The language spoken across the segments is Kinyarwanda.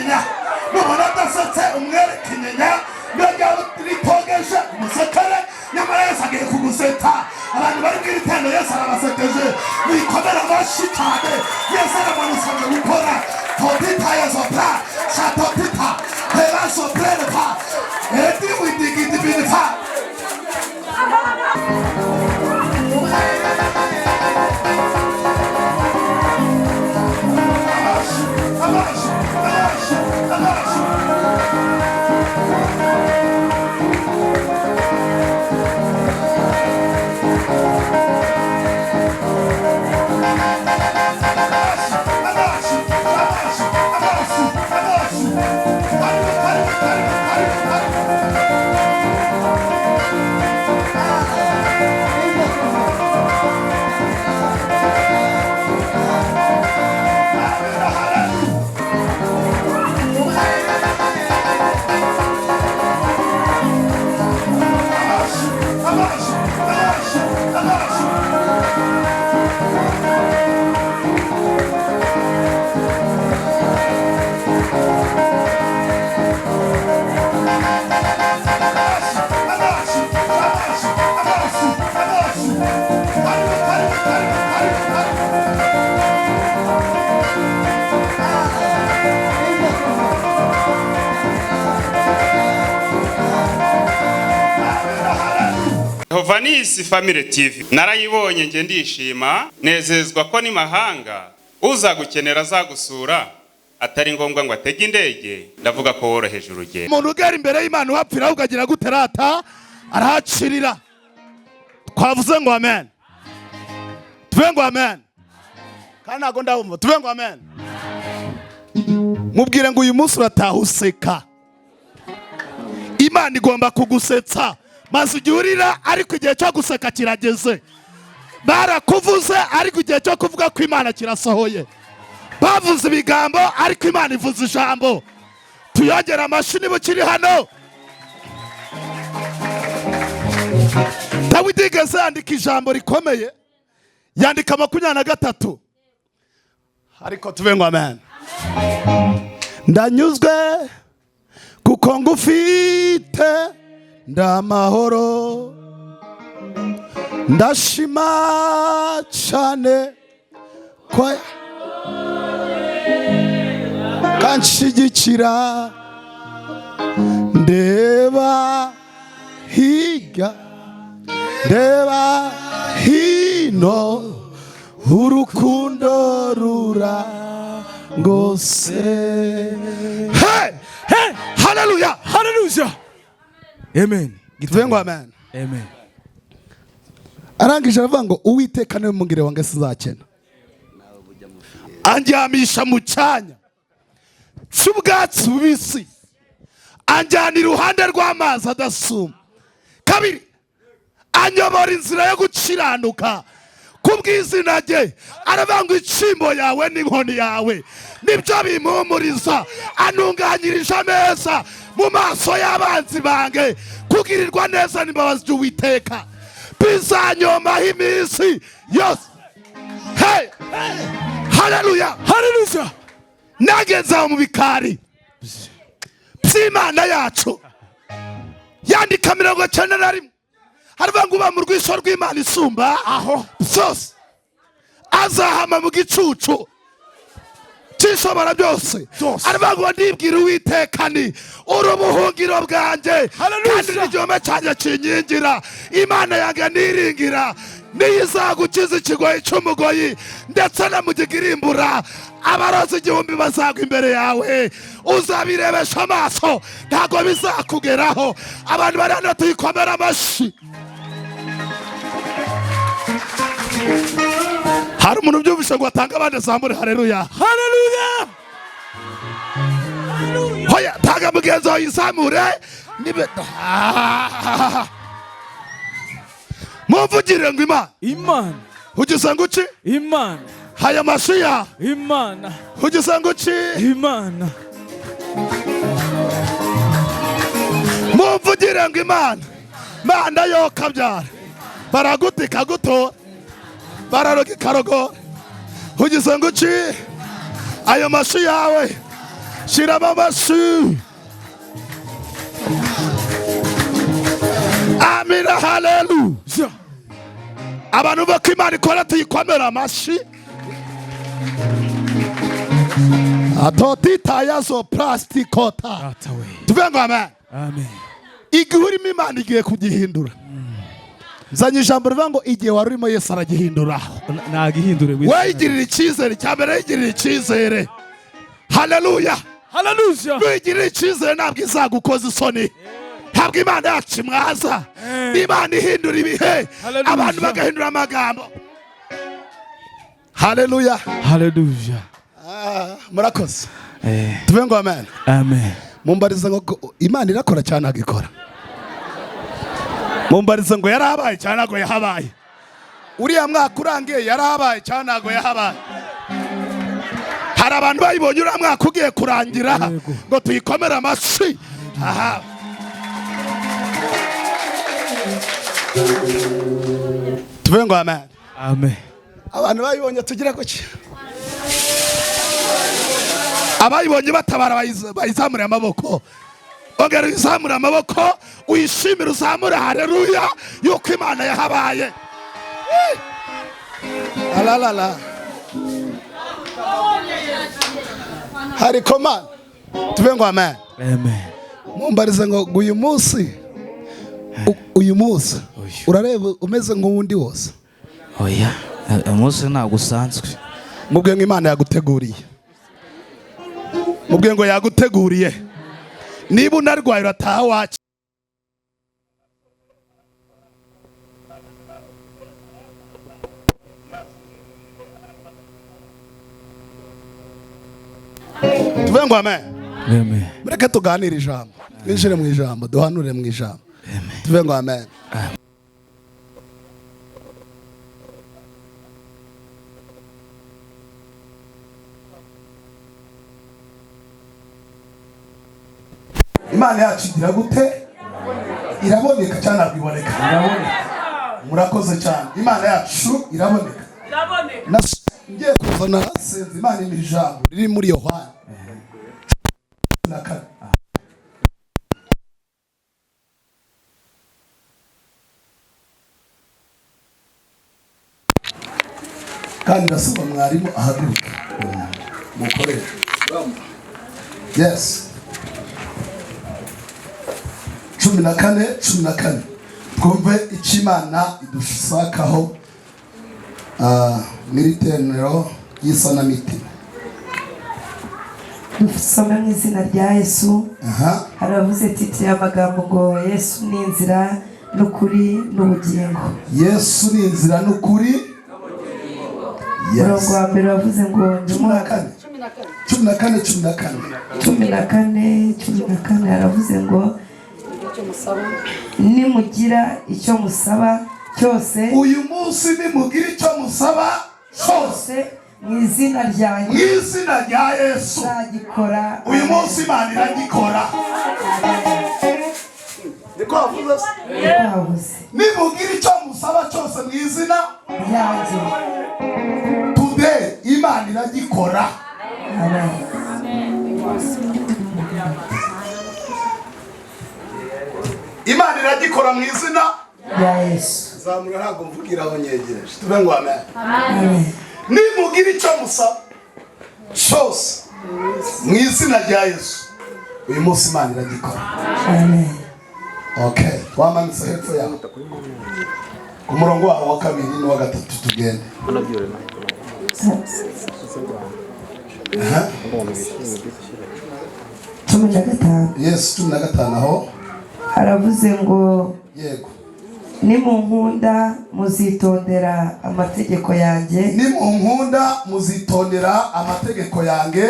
Inyinya. Nubona adasetse, umwereke inyinya. Niyo ryaba ritogeje, umusekere. Nyamara Yesu agiye kugusetsa. Abantu bari mu iri teraniro, Yesu arabasekeje. Mwikomere amashyi cyane. Yesu aramanutse, aje gukora totita yezopra shatotita herasoprereka edi widigidibinifa. Amashyi, amashyi, amashyi, amashyi! Amashyi, amashyi, amashyi, amashyi, amashyi! Karibu, karibu, karibu, karibu, karibu! Amina, haleluya! Amashyi, amashyi, amashyi, amashyi! Amashyi, amashyi, amashyi, amashyi, amashyi! Karibu, karibu, karibu, karibu, karibu! Amina, haleluya! Hovanisi Family TV narayibonye, nge ndishima, nezezwa ko n'imahanga uzagukenera azagusura atari ngombwa ngo atege indege. Ndavuga ko woroheje urugendo. Umuntu ugera imbere y'Imana uhapfira, ukagira gute rata? Arahacirira. Twavuze ngo amen. Tuve ngo amen, kandi ntabwo ndabumva. Tuve ngo amen. Mubwire ngo uyu munsi urataha useka. Imana igomba kugusetsa. Maze igihe urira, ariko igihe cyo guseka kirageze. Barakuvuze, ariko igihe cyo kuvuga ko Imana kirasohoye. Bavuze ibigambo, ariko Imana ivuze ijambo. Tuyongere amashyi niba ukiri hano. Dawidi yigeze yandika ijambo rikomeye, yandika 23. Ariko tuve ngo amen. Ndanyuzwe kuko ngufite, ndamahoro, ndashima cyane ko kanshyigikira. Ndeba hirya, ndeba hino, urukundo rurangose. Hey! Hey! Haleluya! Hallelujah. Amen. Tuvuge ngo amen. Amen. Arangije aravuga ngo: "Uwiteka niwe mungire wange, sinzakena. Andyamisha mu cyanya cy'ubwatsi bubisi, anjyana iruhande rw'amazi adasuma. Kabiri, anyobora inzira yo gukiranuka kubw'izina rye." Aravuga ngo: "Icimbo yawe n'inkoni yawe nibyo bimpumuriza. Antunganyirije ameza mu maso y'abanzi bange. Kugirirwa neza n'imbabazi by'Uwiteka bizanyomaho iminsi yose." Hey! Haleluya! Hallelujah. Nageze aho mu bikari by'Imana yacu. Yandika 91, haravuga ngo: "Uba mu rwisho rw'Imana isumba Aho. byose azahama mu gicucu cy'Ishobora byose." Byose. Aravuga ngo: "Ndibwira Uwiteka ni uri ubuhungiro bwanjye Hallelujah. kandi n'igihome cyanjye kinkingira, Imana yanjye niringira, niyo izagukiza ikigoyi cy'umugoyi ndetse na mugiga irimbura. Abarozi 1000 bazagwa imbere yawe, uzabirebesha amaso, ntabwo bizakugeraho." Abantu bari hano, tuyikomera amashyi. Hari umuntu ubyumvise ngo atange, abandi azamure haleluya. Hallelujah. Hoya, tanga mugenzi wawe yizamure. Nibe mumvugire ngo Imana. Imana. Ugize ngo uki? Imana. Haya mashiya. Imana. Ugize ngo uki? Imana. Mumvugire ngo Imana. Mana yo kabyara, baragutika gutora, bararoga ikarogora. Ugize ngo uki? Ayo mashi yawe. Shyiramo amashyi. Amina, haleluya. Abantu bako Imana ikora, tuyikomera amashyi. Atotitayazo plastikota. Data we. Tuvuge ngo amen. Amen. Igihe urimo, Imana igiye kugihindura. Nzanye ijambo rivuga ngo igihe wari urimo, Yesu aragihindura. Nagihindure mu izina. Wigirira icyizere. Icya mbere, yigirira icyizere. Haleluya. Haleluya. Nuyigirira icyizere, ntabwo izagukoza isoni, ntabwo Imana yacu imwaza. Imana ihindura ibihe. Haleluya. Abantu bagahindura amagambo. Haleluya. Haleluya. Ah, murakoze. Eh. Tuvuge ngo amen. Amen. Mumbarize ngo Imana irakora cyane, ntabwo ikora. Mumbarize ngo yarahabaye cyane, ntabwo yahabaye. Uriya mwaka urangiye, yarahabaye cyane, ntabwo yahabaye. Hari abantu bayibonye uriya mwaka ugiye kurangira. Yego. Ngo tuyikomere amashyi. Aha tuvuge ngo amen. Amen. Abantu bayibonye, tugira kuki? Abayibonye batabara, bayizamure amaboko. Ongera uyizamure amaboko, uyishimire, uzamure haleluya yuko Imana yahabaye. Eh! Alalala, hari koma. Tuvuge ngo amen. Amen. Mumbarize ngo uyu munsi, uyu munsi Uyu. urareba umeze nk'uwundi wose? Oya, umunsi ntabwo usanzwe. Mubwiye ngo Imana yaguteguriye. Mubwiye ngo yaguteguriye. Niba unarwaye, urataha wacu. Tuvuge ngo amen. Amen. Mureke tuganire ijambo, twinjire mu ijambo, duhanure mu ijambo. Tuvuge ngo amen. Imana yacu igira gute? Iraboneka cyangwa ntabwo iboneka? Murakoze cyane. Imana yacu iraboneka. Ngiye kuzana senze Imana iri ijambo riri muri Yohana 14. Kandi ndasaba mwarimu ahaguruke mukorere. Yes, 14, 14, twumve icyo Imana idushakaho mu iri teraniro ry'isanamitima. Dusome mu izina rya Yesu. Aha. Haravuze titre y'amagambo ngo "Yesu ni inzira n'ukuri n'ubugingo". Yesu ni inzira n'ukuri. Umurongo wa mbere wavuze ngo 14, 14, 14. 14, 14, haravuze ngo "Nimugira icyo musaba cyose Uyu munsi nimugira icyo musaba cyose cyose mu izina mu ryanjye izina rya Yesu nzagikora". Uyu munsi Imana iragikora. Niko wavuze se? Twavuze. Nimugira icyo musaba cyose mu izina ryanjye. Today Imana iragikora. Amen. Imana iragikora mu izina rya Yesu. Zamura, ntabwo mvugira aho nyegereje. Tuve ngo amen. Amen. Nimugira icyo musaba cyose mu izina rya Yesu, uyu munsi Imana iragikora. Amen. Okay, wamanutse hepfo yawe ku murongo waho wa kabiri n'uwa gatatu, tugende. Aha. 15. Yesu, 15 aho. Haravuze ngo Yego. "Nimunkunda muzitondera amategeko yanjye, "Nimunkunda muzitondera amategeko yanjye,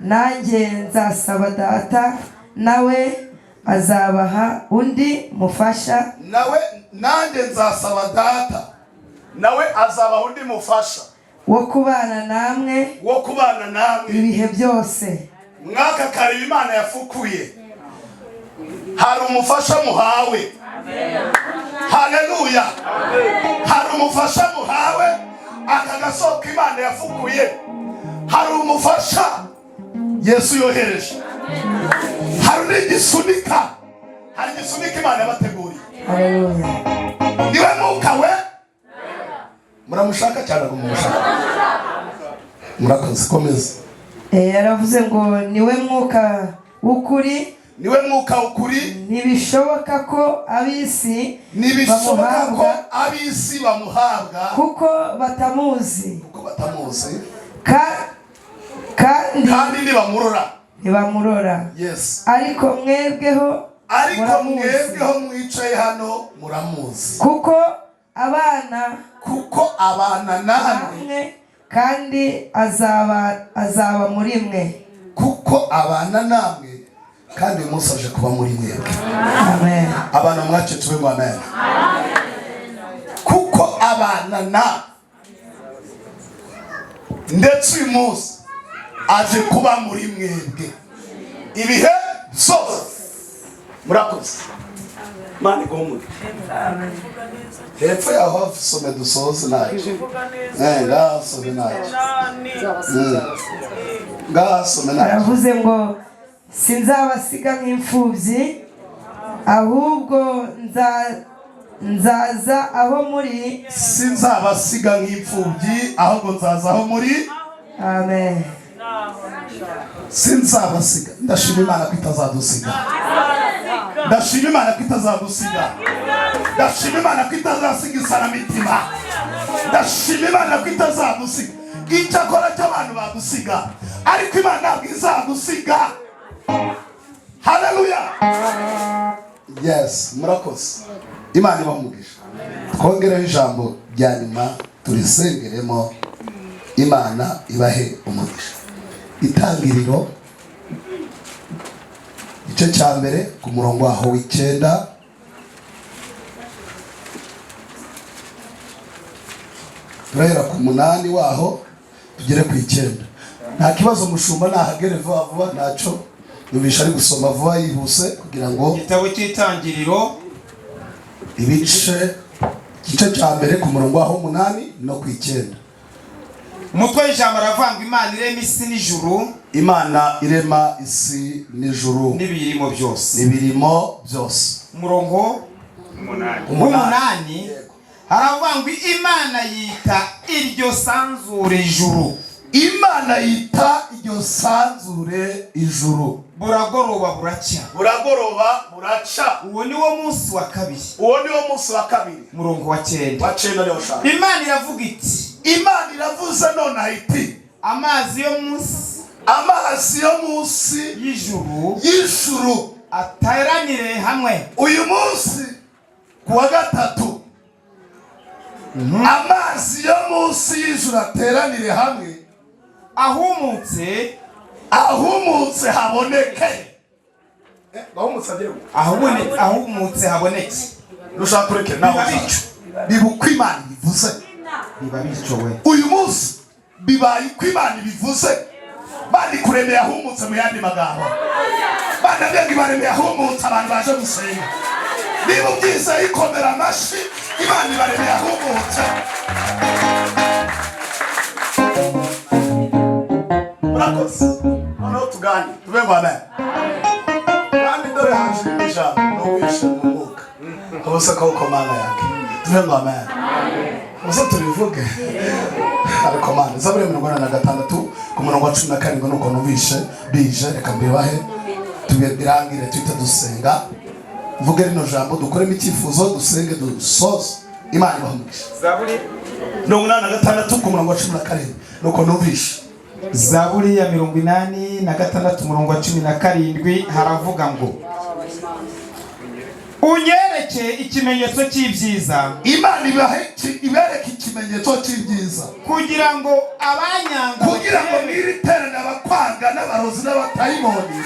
nanjye nzasaba Data, nawe azabaha undi mufasha, Nawe, nanjye nzasaba Data, nawe azabaha undi mufasha wo kubana namwe wo kubana namwe ibihe byose". Mwaka kare Imana yafukuye, hari umufasha muhawe. Haleluya! Hari umufasha muhawe. Aka gasoko Imana yafukuye, hari umufasha. Yesu yohereje. Hari n'igisunika, hari igisunika Imana yabateguriye. Haleluya. Niwe Mwuka we. Muramushaka cyane ngo mumushaka. Murakoze, komeza. Yaravuze ngo niwe Mwuka w'ukuri. Niwe Mwuka w'ukuri. Ntibishoboka ko ab'isi Ntibishoboka ko bamuhabwa, ab'isi bamuhabwa, kuko batamuzi, kuko batamuzi, kandi kandi ntibamurora. Ntibamurora. Yes. Ariko mwebweho Ariko muramuzi, mwebweho mwicaye hano muramuzi, kuko abana kuko abana namwe, namwe, kandi azaba muri mwe. Kuko abana namwe, kandi uyu munsi aje kuba muri mwebwe. Amen. Abana mwace tube ngo amen. Kuko abana na ndetse uyu munsi aje kuba muri mwebwe ibihe byose. Murakoze, Imana iguhe umugisha. Hepfo yaho some dusoze ntacyo. Ngaho some ntacyo. Ngaho some ntacyo. Aravuze ngo sinzabasiga nk'imfubyi, ahubwo nzaza aho muri. Sinzabasiga nk'imfubyi, ahubwo nzaza aho muri. Amen. Sinzabasiga. Ndashima Imana ko itazadusiga. Ndashima Imana ko itazadusiga. Ndashima Imana ko itazasiga isanamitima. Ndashima Imana ko itazadusiga. Icyakora cy'abantu badusiga, ariko Imana ntabwo izadusiga. Haleluya. Yes, murakoze, Imana ibahe umugisha. Twongereho ijambo rya nyuma, turisengeremo, Imana ibahe umugisha. Itangiriro igice cya 1 ku murongo waho w'9. Turahera ku 8 waho tugere ku 9. Nta kibazo, mushumba nahagere vuba vuba, ntacyo numvisha ari gusoma vuba yihuse kugira ngo Igitabo cy'Itangiriro, igice cya 1 ku murongo waho 8 no ku 9. Umutwe w'ijambo aravanga Imana irema isi n'ijuru. Imana irema isi n'ijuru n'ibirimo byose. N'ibirimo byose. Umurongo w'umunani haravuga ngo Imana yita iryo sanzure ijuru. Imana yita iryo sanzure ijuru. Buragoroba buracya. Buragoroba buraca. Uwo ni wo munsi wa kabiri. Uwo ni wo munsi wa kabiri. Umurongo wa 9. Wa 9 niwo ushaka. Imana iravuga iti. Imana iravuze none iti. Amazi yo munsi. Amazi yo munsi y'ijuru. Y'ijuru. Ateranire hamwe. Uyu munsi kuwa gatatu. Amazi yo munsi y'ijuru ateranire hamwe. Ahumutse. Ahumutse haboneke. Ahumutse haboneke. Rushaka kureke naho. Biba uko Imana ibivuze. Biba bityo we. Uyu munsi bibaye uko Imana ibivuze. Bandi kuremeye ahumutse mu yandi magambo. Bandi abengi baremeye ahumutse abantu baje gusenga. Niba ubyizeye ikomera amashyi, Imana ibaremeye ahumutse. Murakoze. Noneho tugane tube ngo amen. Kandi dore haje ijambo numvishe mu mwuka. Ubuse ko Mana yanjye. Tube ngo amen. Ubuse tubivuge. Ariko Mana, Zaburi 46 ku murongo wa 17 nuko numvishe bije, reka mbibahe tubirangire tuhite dusenga. Mvuge rino jambo dukoremo icyifuzo dusenge dusoze. Imana ibahe umugisha. Zaburi 86 ku murongo wa 17 nuko numvishe. Zaburi ya 86 umurongo wa 17 haravuga ngo unyereke ikimenyetso cy'ibyiza. Imana ibereke ikimenyetso cy'ibyiza kugira ngo abanyanga, kugira ngo mwiriterane abakwanga n'abarozi n'abatayimoni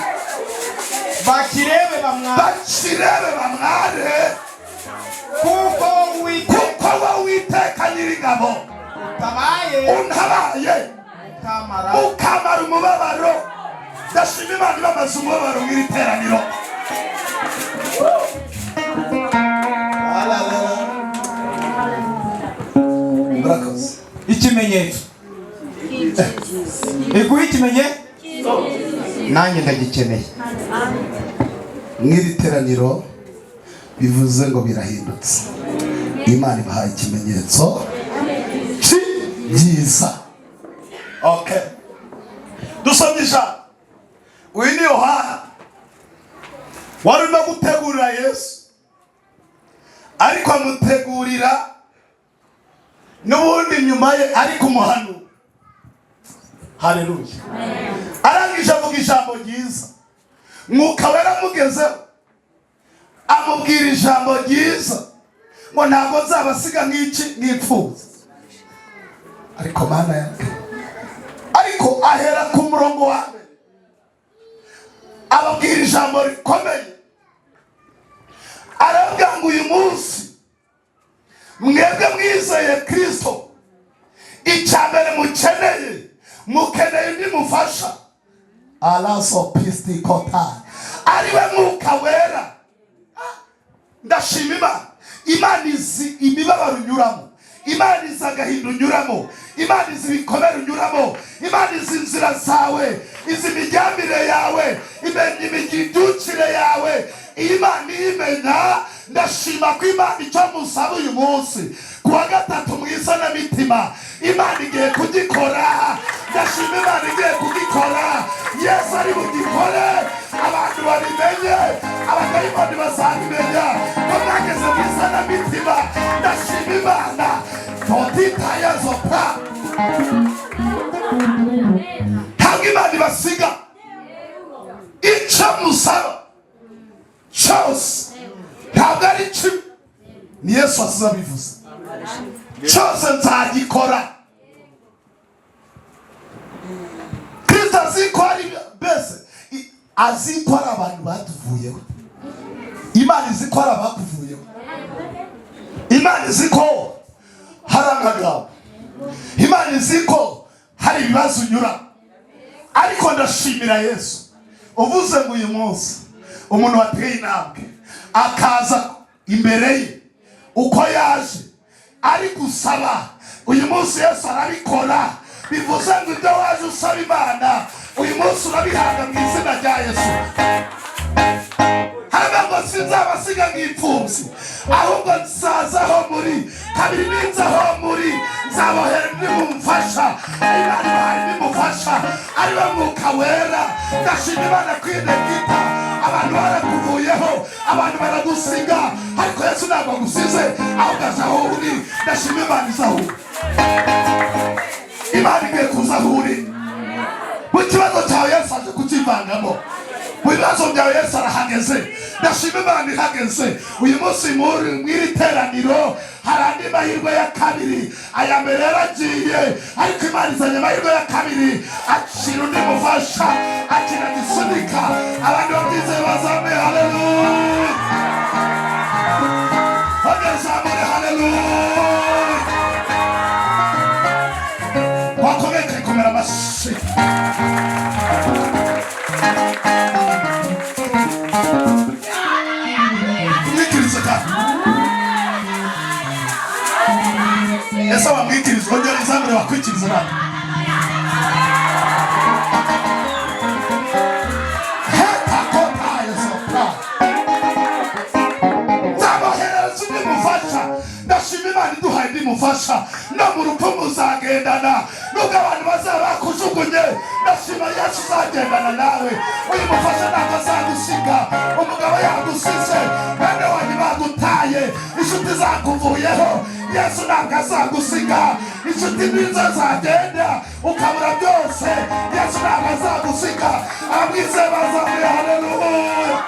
bakirebe bamware, bakirebe bamware, kuko wowe Uwiteka Nyiringabo untabaye ukamara umubabaro. Ndashima Imana ibamaze umubabaro mw'iri teraniro. Murakoze. Ikimenyetso iguha ikimenyetso. Nanjye ndagikeneye. Mw'iri teraniro bivuze ngo birahindutse. Imana ibahaye ikimenyetso cy'ibyiza. Okay, dusomye ijambo. Uyu ni Yohana wari urimo gutegurira Yesu, ariko amutegurira n'ubundi nyuma ye ari kumuhanura. Haleluya! Arangije avuga ijambo ryiza, Mwuka Wera amugezeho, amubwira ijambo ryiza ngo ntabwo nzabasiga nk'iki, nk'imfubyi. Ariko Mana yanjye, ariko ahera ku murongo wa mbere ababwira ijambo rikomeye, arabwira ngo uyu munsi mwebwe mwizeye Kirisito, icya mbere mukeneye, mukeneye undi mufasha, araso pistikotari, ariwe Mwuka Wera. Ndashima Imana. Imana izi imibabaro unyuramo, Imana izi agahinda unyuramo, Imana izi ibikomere unyuramo, Imana izi inzira zawe, izi imiryamire yawe, imenya imibyukire yawe. Iyi Imana iyimenya. Ndashima ko Imana icyo musaba uyu munsi ku wa gatatu mu isanamitima, Imana igiye kugikora. Ndashima Imana igiye kugikora. Yesu ari bugikore, abantu babimenye, abadayimoni bazabimenya ko mwageze mu isanamitima. Ndashima Imana totitayazopa. Ntabwo Imana ibasiga. Icyo musaba cyose, ntabwo ari kimwe, ni Yesu asize abivuze, cyose nzagikora. Kristo azi ko ari mbese azi ko ari abantu batuvuyeho. Imana izi ko ari abakuvuyeho. Imana izi ko hari amagambo, Imana izi ko hari ibibazo unyura. Ariko ndashimira Yesu uvuze ngo uyu munsi umuntu wateye intambwe akaza imbere ye uko yaje ari gusaba, uyu munsi Yesu arabikora. Bivuze ngo ibyo waje usaba Imana, uyu munsi urabihabwa mu izina rya Yesu. Haravuga ngo sinzabasiga nk'imfubyi, ahubwo nzaza aho muri. Kabiri, ninza aho muri, nzabohera nimumfasha. Imana ibahaye nimufasha, ariwe Mwuka Wera. Ndashima Imana kwinegita. Abantu barakuvuyeho, abantu baragusiga, ariko Yesu ntabwo agusize, ahubwo aza aho uri. Ndashima Imana iza aho uri. Imana igiye kuza aho uri. Mu kibazo cyawe Yesu aje kukivangamo. Mu bibazo byawe Yesu arahageze. Ndashima Imana ihageze. Uyu munsi mw'iri teraniro hari andi mahirwe ya kabiri. Aya mbere yaragiye, ariko Imana izanye amahirwe ya kabiri, akira undi mufasha, akira gisunika. Abandi babyizeye bazame haleluya, bagazamure haleluya. Wakomeye komera amashyi. Mwikirize kandi ese wamwikiriza, ongera izamure, wakwikiriza nawe. Hetakotayezopa, nzaboherereza undi mufasha. Ndashima Imana iduhaye undi mufasha. No mu rupfu muzagendana, nubwo abantu bazaba bakujugunye. Ndashima Yesu uzagendana nawe. Uyu mufasha ntabwo azagusiga. Umugabo yagusize, bene wanyu bagutaye, inshuti zakuvuyeho, Yesu ntabwo azagusiga. Inshuti nizo zagenda ukabura byose, Yesu ntabwo azagusiga. Abamwizeye bazamuye haleluya.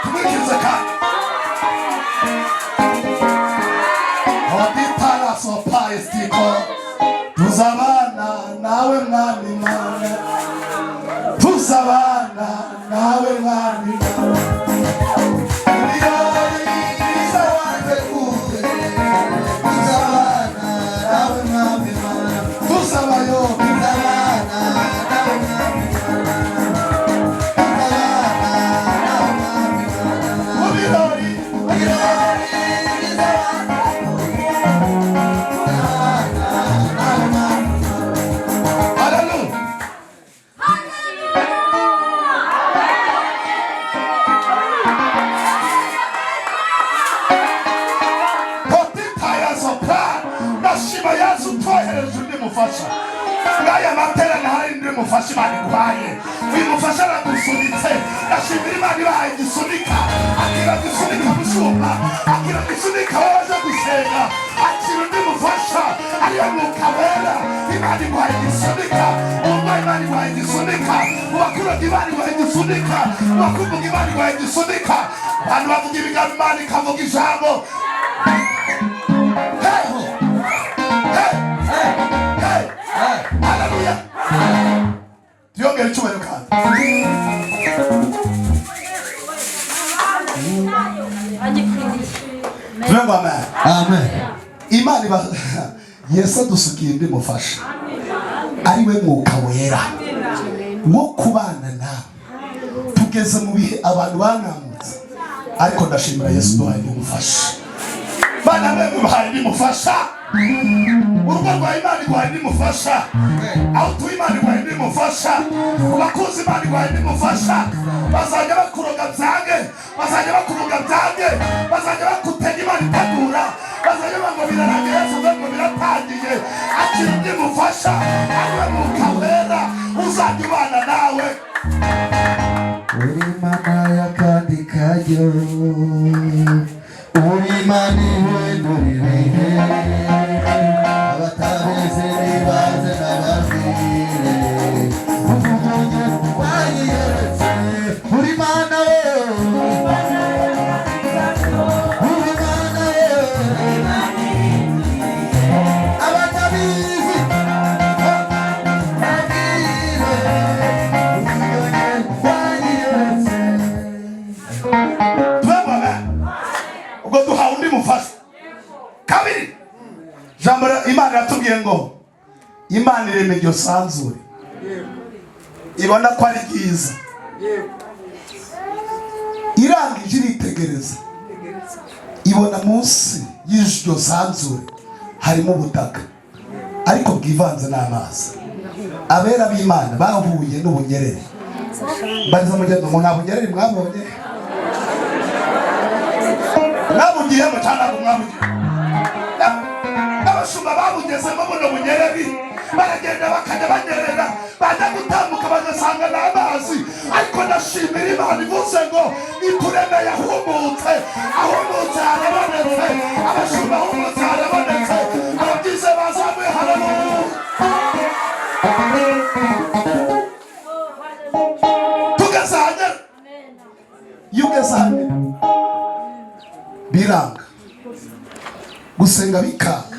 Tumwikirize kandi oditarasopaestiko. Tuzabana nawe Mwami Mana, tuzabana nawe Mwami Mana. Ibirori byiza wateguye, tuzabana nawe Mwami Mana. Tuzabayo. Tuzabana. mufasha Imana iguhaye. Uyu mufasha aragusunitse. Ndashimira Imana ibahaye igisunika. Akira gisunika mushumba, akira gisunika waje gusenga, akira undi mufasha ariyo Mwuka Wera. Imana iguhaye igisunika. Umurwayi Imana iguhaye igisunika, mu bakuroga Imana iguhaye igisunika, mu bakuvuga Imana iguhaye igisunika. Abantu bavuga ibigambo, Imana ikavuga ijambo. Hey! Hey! Hey! Haleluya! Tuyongere icyubahiro kandi. Tuve ngo amen. Amen. Imana iba Yesu adusukiye undi mufasha ari we Mwuka Wera wo kubana nawe. Tugeze mu bihe abantu banamutse, ariko ndashimira Yesu duhaye undi mufasha. Bana mwe mubahaye undi mufasha. Urugo rwa Imana iguhaye undi mufasha. Aho utuye Imana iguhaye undi mufasha. Ku bakuzi Imana iguhaye undi mufasha. Bazajya bakuroga byange, bazajya bakuroga byange, bazajya bakutega Imana itegura, bazajya bavuga ngo birarangiye, Yesu avuga ngo biratangiye. Akira undi mufasha ariwe Mwuka Wera uzajya ubana nawe. Uri Imana y'akandi karyo, uri Imana ihindura ibihe, abatabizi nibaze nababwire, uvugunye wayiyeretse, uri Imana we, uri Imana we, abatabizi babwire, uvugunye wayiyeretse. Tubabona ubwo duhawe undi mufasha. Kabiri, jambo Imana iratubwiye ngo Imana irema iryo sanzure, ibona ko ari ryiza, irangije iritegereza, ibona munsi y'iryo sanzure harimo ubutaka ariko bwivanze n'amazi. Abera b'Imana bahuye n'ubunyerere. Mbariza mugendo ngo nta bunyerere mwabonye? Mwabugiyemo cyangwa ntabwo mwabugiye? N'abashumba babugezemo buno bunyereri, baragenda bakajya banyerera, bajya gutambuka bagasanga ni amazi. Ariko ndashimira Imana ivuze ngo ituremeye ahumutse, ahumutse harabonetse, abashumba ahumutse harabonetse, ababyize bazamuye haleluya. Tugeze ahagera, iyo ugeze ahagera biranga, gusenga bikanga,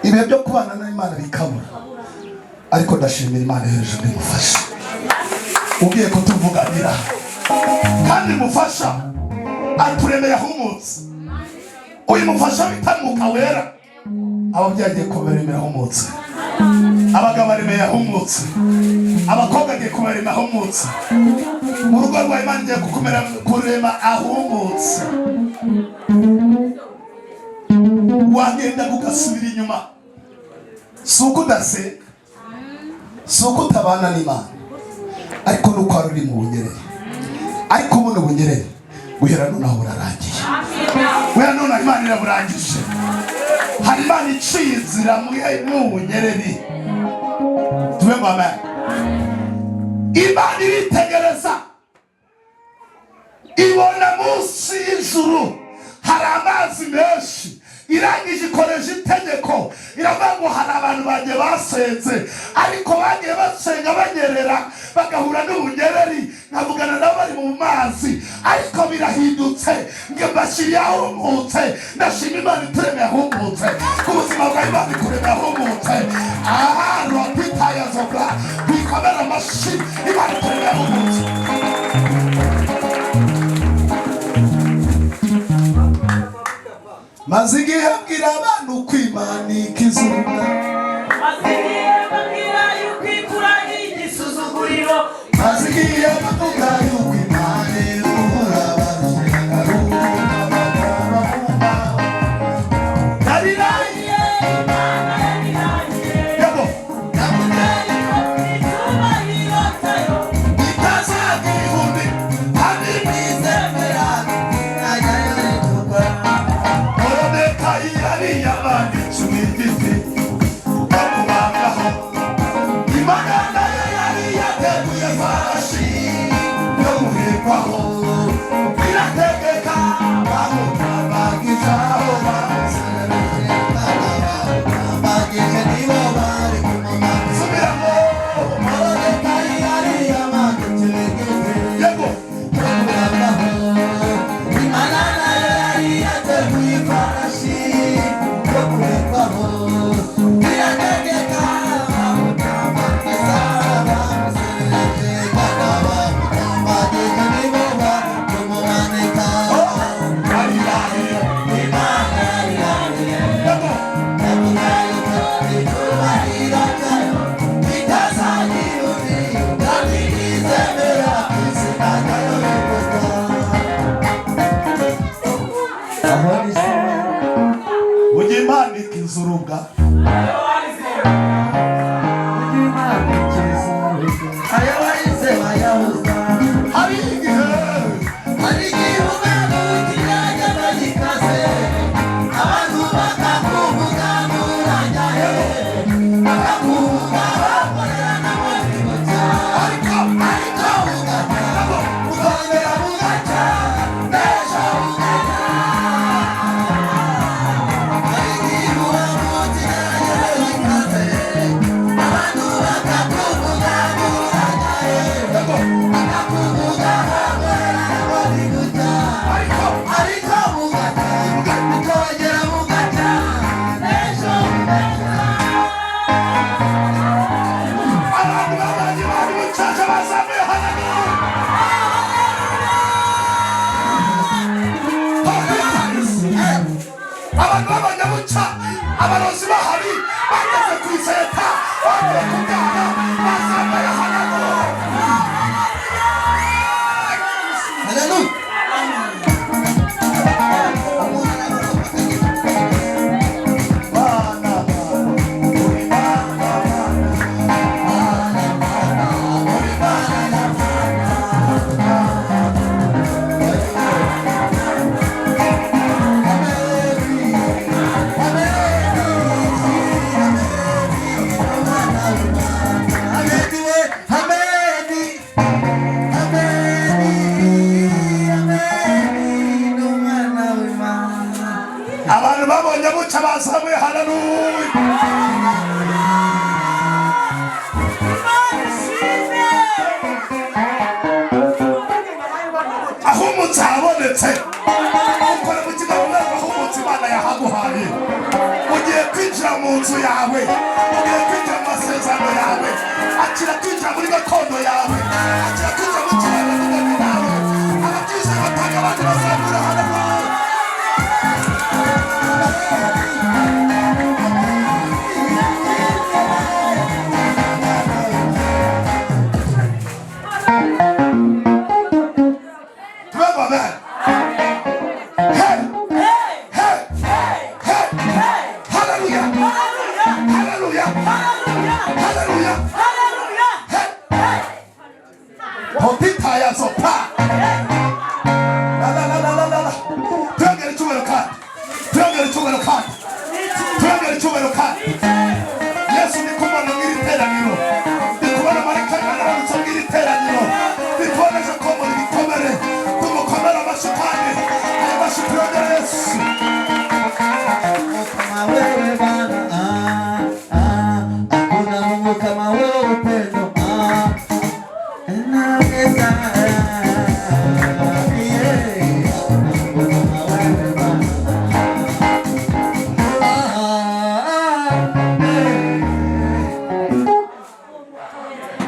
ibihe byo kubana n'Imana bikabura. Ariko ndashimira Imana hejuru imufasha, ugiye kutuvuganira, kandi mufasha aturemeye ahumutse. Uyu mufasha bita Mwuka Wera, ababyeyi agiye kubaremera ahumutse, abagabo baremeye ahumutse, abakobwa agiye kubarema ahumutse, mu rugo rwa Imana igiye kukumera kurema ahumutse. Wagenda ugasubira inyuma, si uko udasenga, si uko utabana n'Imana, ariko nuko wari uri mu bunyerere. Ariko buno bunyerere guhera nonaho burarangiye, guhera nonaho Imana iraburangije. Hari Imana iciye inzira mu bunyereri. Tuve ngo amen. Imana iritegereza, ibona munsi y'ijuru hari amazi menshi, irangije ikoresha itegeko, iravuga ngo hari abantu bagiye basenze, ariko bagiye basenga banyerera bagahura n'ubunyereri, nkavugana nabo bari mu mazi, ariko birahindutse, nge mbashyiriye ahumutse. Ndashima Imana ituremeye ahumutse, ku buzima bwa Imana ikuremeye ahumutse. Aha rwapitayazoga bikomera amashyi, Imana ituremeye ahumutse. Maze igihe abwira abantu ko Imana ikizunga, Maze igihe babwira yuko ikuraho igisuzuguriro, maze igihe bavuga yuko Imana iruhura abarushye, Imana yabirahiye, yego yamuteye icyubahiro cyayo, itazagira ihumbi kandi Izemera najyayo ritukura. Morodekayi yari yamanitse igiti bamubangaho. Abamucaje bazamuye haleluya. Abantu b'abanyamuca, abarozi bahari, bageze ku iseta, bagiye kubyara, bazamuye haleluya. Haleluya. Abantu babonye buca bazamuye haleluya. Ahumutse habonetse, ukora mu kiganza, ahumutse Imana yahaguhaye. Ugiye kwinjira mu nzu yawe, ugiye kwinjira mu masezerano yawe, akira kwinjira muri gakondo yawe, akira kwinjira mu kiganza kugana nawe. Ababyize batanga, abandi bazamura haleluya. Tuve amen. Hey! Hey! Hey! Haleluya! Haleluya! Haleluya! Hey! Potita ya sopa. La la la la la la la. Tuyongere icyubahiro kandi. Tuyongere icyubahiro kandi. Tuyongere icyubahiro kandi. Yesu, ndi kubona mw'iri teraniro. Ndi kubona marayika aramutse mw'iri teraniro. Ndi kubona ejo komora ibikomere. Tumukomere amashyi kandi. Ayo mashyi tuyongere Yesu. Kama wewe Bwana, ah, ah, hakuna Mungu kama wewe, upendo, ah, naweza, yeah, hakuna Mungu kama wewe Bwana, ah, ah, eh.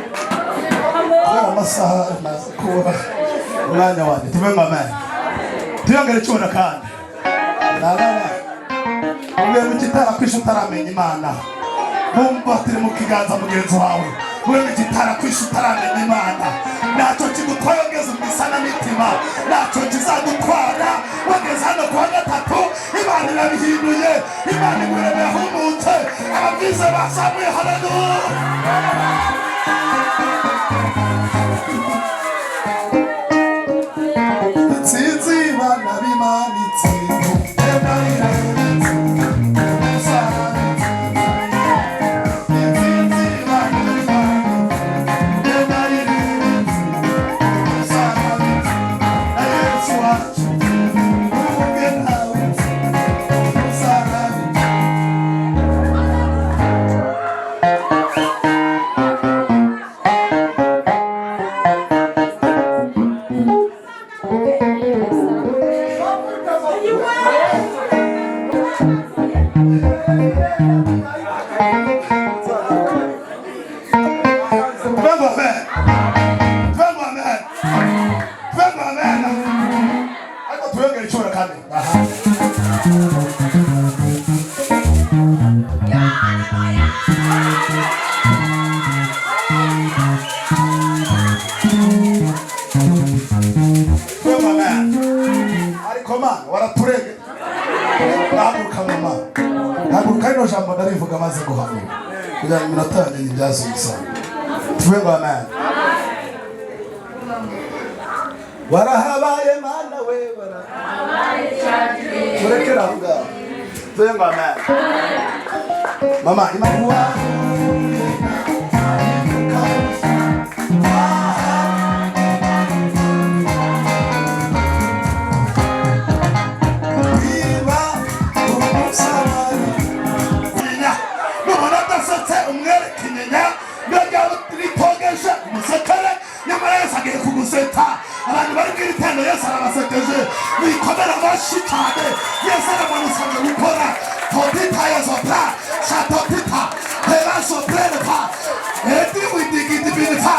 Kubera amasaha maze kubura umwanya wanjye, tuve ngo amen. Tuyongere icyubahiro kandi. La la la. Ugiye mu kitarakwishe utaramenya Imana, bumbatire mu kiganza mugenzi wawe. Ube mu kitarakwishe utaramenya Imana, ntacyo kigutwaye. Ugeze mu isanamitima, ntacyo kizagutwara. Wageze hano kuwa gatatu, Imana irabihinduye, Imana iguremeye ahumutse. Ababyize bazamuye haleluya. Intsinzi, bana b'Imana, intsinzi. Intsinzi, bana b'Imana, Yesu wacu ubwe nawe umusaraba. Tuve amen. Tuve amen. Tuve amen. Ariko tuyongere icyubahiro kandi. Aha. Tuve amen. Ariko Mana, waraturege. Haguruka mama. Haguruka, rino jambo ndarivuga maze guhanura kugira ngo iminota yanjye nyibyaze umusaruro. Tuve ngo amen. Warahabaye Mana we, wara turekere aho ngaho. Tuve ngo amen. Mama, Imana wa Niba umusaraba inyinya, nubona adasetse umwereke inyinya. Niyo ryaba ritogeje umusekere, nyamara Yesu agiye kuguseta. Abantu bari mu iri teraniro, Yesu arabasekeje. Mwikomere amashyi cyane. Yesu aramanutse aje gukora totita ya sopra shatotita hera soprelpa edi widigidibinfa.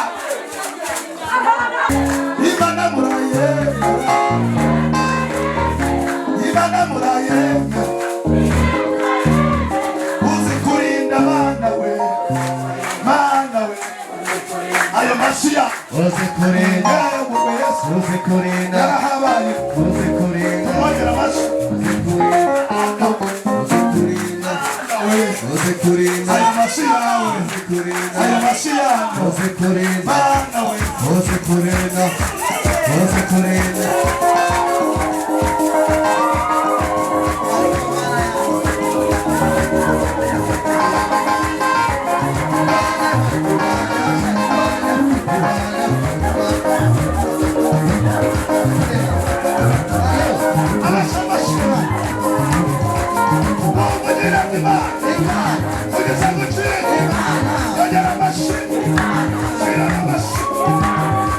Ayo mashyi ya Uzi kurinda, yarayobowe Yesu uzi kurinda, yarahabaye. Uzi kurinda, Tumwongera amashyi. Uzi kurinda, uzi kurinda, uzi kurinda, Ayo mashyi yawe, uzi kurinda, ayo mashyi yawe, uzi kurinda, Mana we. Uzi kurinda, uzi kurinda. Amashyi, amashyi. Nuvugira Imana ugeze gucika, yongera amashyi, shyira amashyi.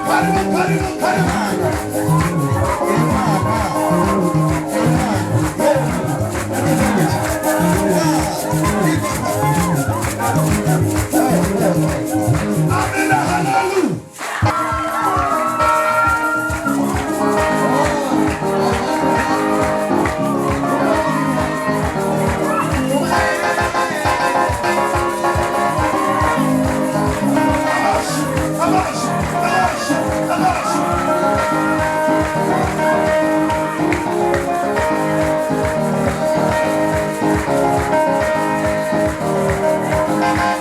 Karibu, karibu, karibu. Amina, haleluya. Amashyi, amashyi, amashyi, amashyi.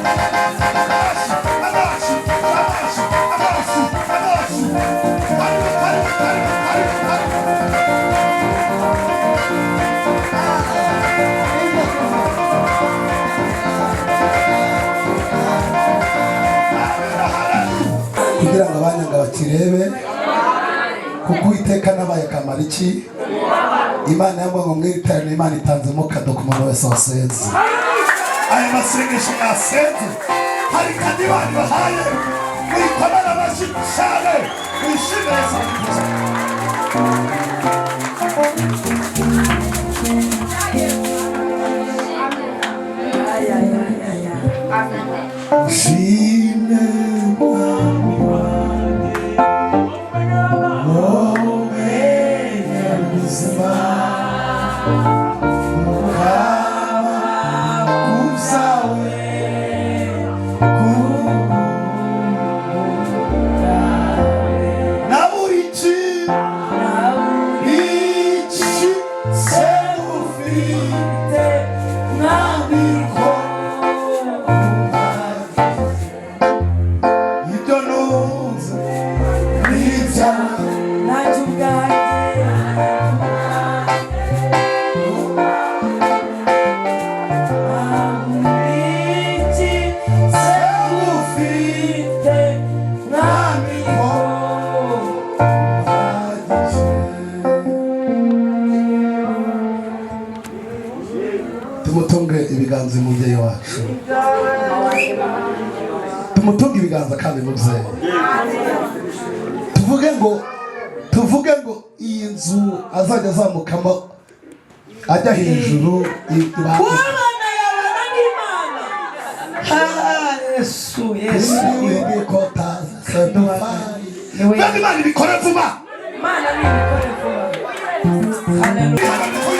Amashyi, amashyi, amashyi, amashyi, amashyi. Karibu, karibu, karibu, karibu, karibu. Amina, haleluya. Kugira ngo abanyanga bakirebe, kuko Uwiteka nabaye kamara iki. Imana yambwiye ngo mwiteranire, Imana itanzemo kado ku muntu wese wasenze. Aya masengesho mwasenze, hari kandi Imana ibahaye. Mwikomere amashyi cyane, mwishimire Yesu abikoze. Shimwe Mwami wanjye, wowe nyir'ubuzima, ukaba kuzawe na buri iki se ufite, Mwami, ko ibyo nunze n'ibyawe. Nanjye ubwanjye. Iki se ufite, Mwami, ko Tumutunge ibiganza umubyeyi wacu, tumutunge ibiganza kandi mubyeyi, tuvuge ngo, tuvuge ngo iyi nzu azajya azamukamo ajya hejuru Uwabana yabana n'Imana. Ah, Yesu, Yesu. Kandi Imana ibikore vuba. Imana nibikore vuba. Haleluya.